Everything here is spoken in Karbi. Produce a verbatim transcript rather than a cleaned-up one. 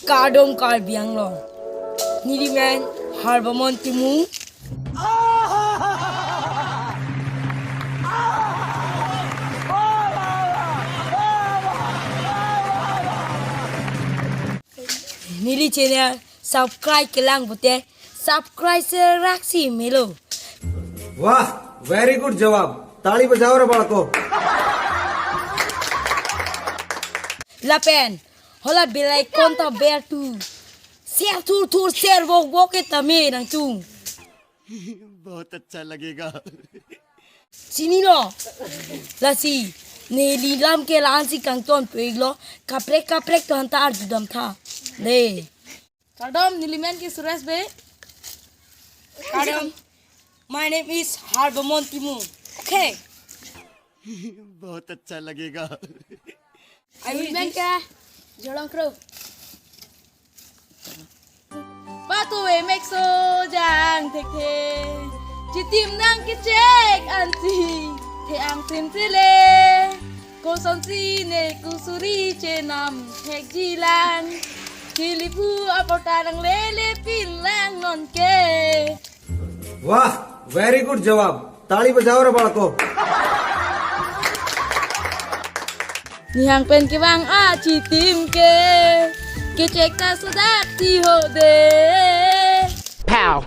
Kardom Karbi Anglong. Nelimen Harbamon Timung. Neli channel subscribe kelang pute subscribe serak si melo. वाह, very good जवाब। ताली बजाओ रे बालको। Lapen hala bell icon ta ber tu. Share thur thur, share bok bok ke tame nangtum. बहुत अच्छा लगेगा। Chinilo. Lasi neli lam ke la-an si kangton pe-iklo. Kaprek kaprek to anta arjudam tha. Le. Kardom, nelimen ke Suresh Bey. Kardom. My name is Harbamon Timung. Okay. बहुत अच्छा लगेगा। Nelimen ke Jolong Kro. Patu e mek so jang thekthe. Chitim nang kechek ansi the-ang sim sele. Kosonsi ne kusuri chenam thekji lang. Kilipu apota nang lele pin lang non ke. वाह, very good जवाब। ताली बजाओ रे बालको। Nihang pen kevang achitim ke, kechek ta sodak ti ho de. Pow.